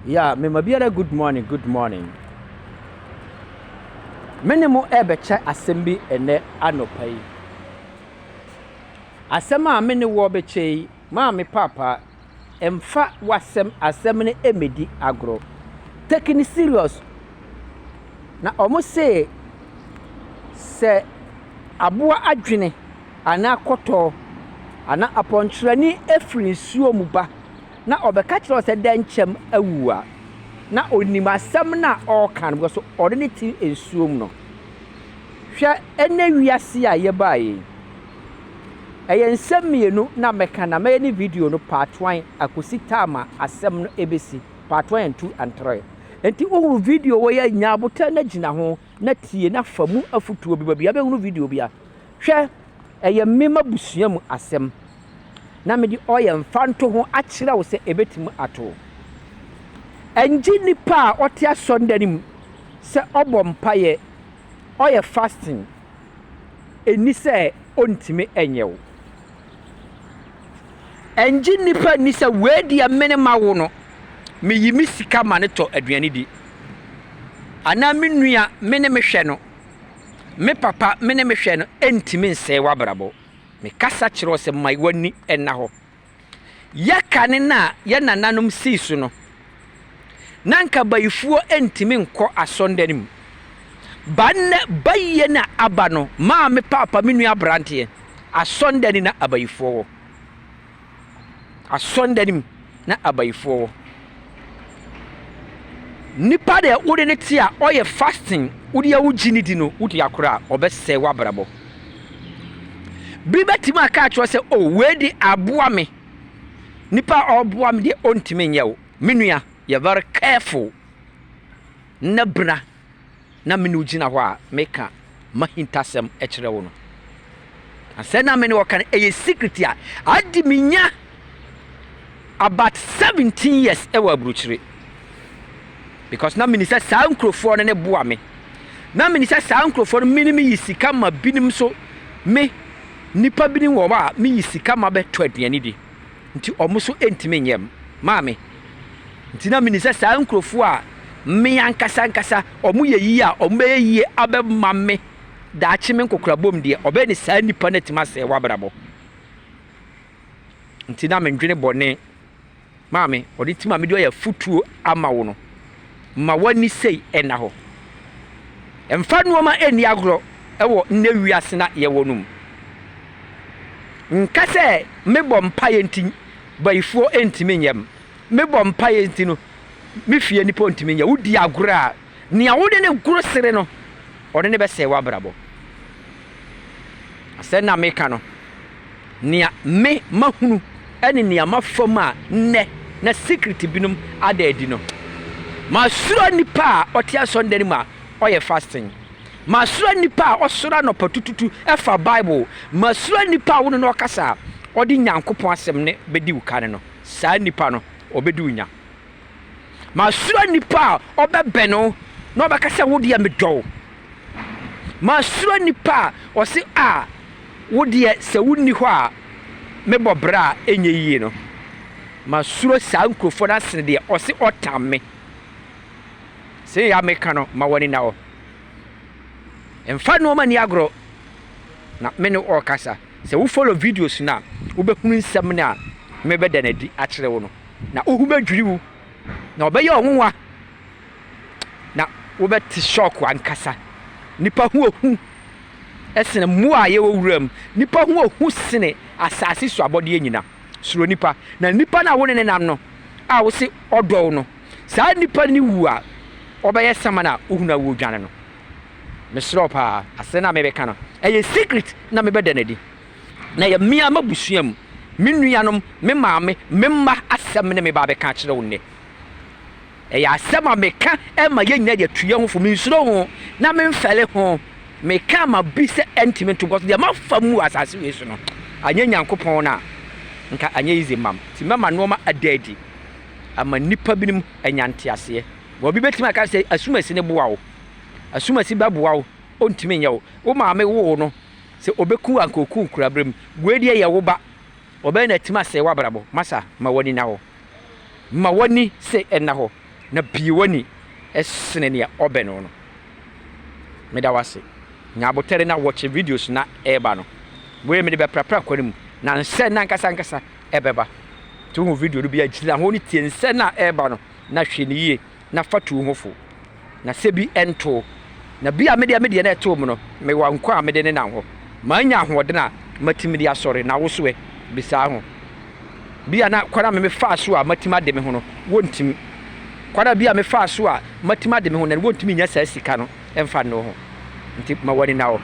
Yeah, mema biara good morning, good morning. Me ne mo ɛrebɛkyɛ asɛm bi ɛnɛ anɔpa yi. Asɛm a me ne wɔ bɛkyɛ yi, maame paapa, mfa w'asɛm asɛm no mmɛdi agorɔ. Take it serious. Na wɔn se sɛ aboa adwene anaa kɔtɔ anaa apɔnkyerɛni efiri nsuo mu ba na ɔbɛka kyerɛ wo sɛ dɛnkyɛm awu a, na onim asɛm no a ɔreka no because ɔde ne te nsuo mu no. Hwɛ, ɛnɛ wiase a yɛbaa yi, ɛyɛ nsɛm mmienu na mɛka na mɛyɛ ne video no part 1 akɔsi time a asɛm no ɛbɛsi, part 1 and 2 and 3. Nti wohunu video wɔ yɛ nya abotɛ na gyina ho na tie na fa mu afotuo bi baabi a bɛhunu video bi a. Hwɛ, ɛyɛ mmema busua mu asɛm na mede ɔyɛ mfa nto ho akyerɛ wo sɛ ɛbɛtumi ato. Ɛngye nipa a ɔte asɔndan mu sɛ ɔbɔ mpaeɛ, ɔyɛ fasting, ɛni sɛ ɔntumi ɛnyɛ wo. Ɛngye nipa ni sɛ wei deɛ mene ma wo no, meyi me sika ma ne tɔ aduane di. Anaa me nua me ne me hwɛ no, me papa me ne me hwɛ no, ɛntumi nsɛe w'abrabɔ. Mekasa kyerɛ wo sɛ ma w'ani ɛna hɔ. Yɛka ne na yɛ nananom sii so no, na nka bayifoɔ ntumi nkɔ asɔndan mu. Ba nnɛ bayie na aba no, maame paapa me nua aberanteɛ, asɔndan na abayifoɔ wɔ. Asɔndan mu na abayifoɔ wɔ. Nipa deɛ wode ne te a ɔyɛ fasting, wode a wogye ne di no, wodi akoro a ɔbɛsɛe w'abrabɔ. Bi bɛtumi aka akyerɛ sɛ, oh, wei de aboa me. Nipa a ɔboa me deɛ ɔntumi nyɛ wo. Me nua, yɛ very careful. Na bra na me ne wo gyina hɔ a meka mahintasɛm kyerɛ wo no. Asɛm na me ne wɔka no ɛyɛ secret a adi me nya about 17 years ɛwɔ aburokyire. Because na mini sɛ saa nkurɔfoɔ no ne boa me. Na mini sɛ saa nkurɔfoɔ no me ne me yi sika ma binom so, me nipa binom wɔ hɔ a meyi sika ma bɛtɔ aduane di. Nti ɔmo so ntumi nyɛ maame. Nti na mini sɛ saa nkurɔfoɔ a me ankasa ankasa ɔmo yɛ yie a ɔmo bɛyɛ yie abɛma me daakye me nkokora bom deɛ ɔbɛyɛ ne saa nipa no atumi asɛe w'abrabɔ. Nti na mendwene bɔne. Maame, ɔde ti ma mede ɔyɛ afotuo ama wo no, ma w'ani sei ɛna hɔ. Mfa nneɛma ɛnni agorɔ ɛwɔ nnɛ wiase na yɛwɔ no mu. Nka sɛ mebɔ mpaeɛ nti bayifoɔ ntumi nyɛ m. Mebɔ mpaeɛ nti no me fie nipa ntumi nyɛ. Wodi agorɔ a, nea wode ne goro sere no, ɔne ne bɛsɛe w'abrabɔ. Asɛm na meka no, nea me mahunu ne nea mafa mu a nnɛ na secret binom ada adi no. Masuro nipa a ɔte asɔndan mu a ɔyɛ fasting. Masuro nipa a ɔsɔre anɔpa tututu ɛfa Bible. Masuro nipa a wo ne no ɔkasa a ɔde Nyankopɔn asɛm ne bɛdi wo kane no. Saa nipa no, ɔbɛdi wo nya. Masuro nipa a ɔbɛbɛn wo na ɔbɛka sɛ wo deɛ medɔ wo. Masuro nipa a ɔse a wo deɛ sɛ wonni hɔ a mebɔ bra a ɛnyɛ yie no. Masuro saa nkurɔfoɔ no asene deɛ ɔse ɔtam me. Sɛ yɛ a meka no, ma w'ani na hɔ. Mfa nneɛma ni agorɔ na me ne ɔrekasa. Sɛ wo follow videos no a, wobɛhunu nsɛm no a mebɛda no adi akyerɛ wo no. Na wo ho bɛdwiri wo, na ɔbɛyɛ ɔnwonwa, na wobɛte shock ankasa. Nipa ho ohu sene mmoa a yɛwɔ wuram. Nipa ho ohu sene asase so abɔdeɛ nyina. Suro nipa. Na nipa no a wo ne ne nam no a wose ɔdɔ wo no, saa nipa no wu a, ɔbɛyɛ saman a wohunu a wodwane no. Mesrɛ wo paa, asɛm no a mebɛka no, ɛyɛ secret na mebɛda no adi. Na ɛyɛ me ara m'abusua mu, me nuanom, me maame, me mma asɛm ne meba abɛka akyerɛ wo nnɛ. Ɛyɛ asɛm a meka ma yɛn nyinaa de atu yɛn ho fo. Mensuro ho na memfɛle ho. Meka ama bi sɛ ɛntumi nto because deɛ mafa mu wɔ asase wei so no, anyɛ Nyankopɔn no a, nka anyɛ easy mam. Nti mɛma nneɛma ada adi ama nnipa binom anya nteaseɛ. Obi bɛtumi aka sɛ asumasi no boa wo. Asumasi bɛboa wo, ɔntumi nyɛ wo. Wo maame woo no, sɛ ɔbɛku wo a nka ɔku wo koraa mu. Wei deɛ yɛ wo ba, ɔbɛyɛ no atumi asɛe w'abrabɔ. Masa, ma w'ani nna hɔ. Ma w'ani se ɛnna hɔ. Na bue w'ani sene nea ɔbɛn wo no. Meda wo ase. Nya abotare na watch videos na ɛreba no. Wei mede bɛprapra kwan mu na nsɛ no ankasa ankasa ɛbɛba. Nti wohu video no bi a gyina ho ne tie nsɛ no a ɛreba no na hwɛ no yie na fa tu wo ho fo. Na sɛ bi ɛnto wo. Na bi a medeɛ medeɛ na ɛtoo mu no mewɔ nkwa a mede nenam hɔ. Manya ahoɔden a matumi de asɔre na wo so ɛ? Bisaa ho. Bi a na kwan a me mefaa so a matumi ade me ho no wontumi. Kwan a bi a mefaa so a matumi ade me ho no wontumi nya saa sika no mfa nne wo ho. Nti ma w'ani nna hɔ.